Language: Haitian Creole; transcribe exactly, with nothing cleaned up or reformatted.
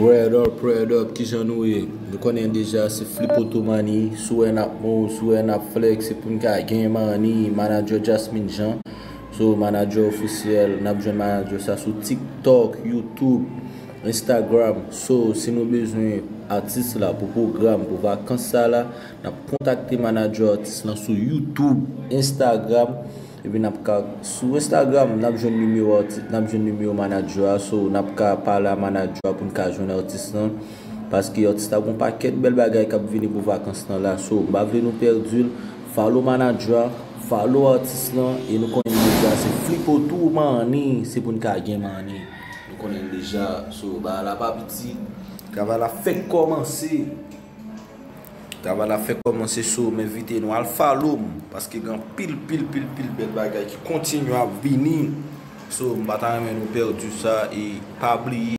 Word up, word up, kijan nou ye? Nou konnen deja se Flipo Tou Money, si w wè n ap move, si w wè n ap flex, se pou n ka gen money, manager Jasmine Jean. So, manager ofisyèl, n ap jwenn manager sa sou TikTok, YouTube, Instagram. So, si nou bezwen atis la pou pwogram, pou vakans sa la, n ap kontakte manager atis lan sou YouTube, Instagram, epi n ap ka, sou Instagram, n ap jwenn nimewo atis, n ap jwenn nimewo manager a, so, n ap ka pale a manager a pou n ka jwenn atis lan, paske atis la gon pakèt bèl bagay k ap vini pou vakans lan la, so, m pa vle nou pèdi l, follow manager a, follow atis lan, e nou konnen deja se Flipo Tou Money, se pou n ka gen money, nou konnen deja, so, bagay la pa piti, travay la fèk kòmanse. Travay la fèk kòmanse, so m envite nou al follow m, paske gen pil, pil, pil, pil bèl bagay ki kontinye ap vini. So, m pa ta renmen nou pèdi sa, e pa bliye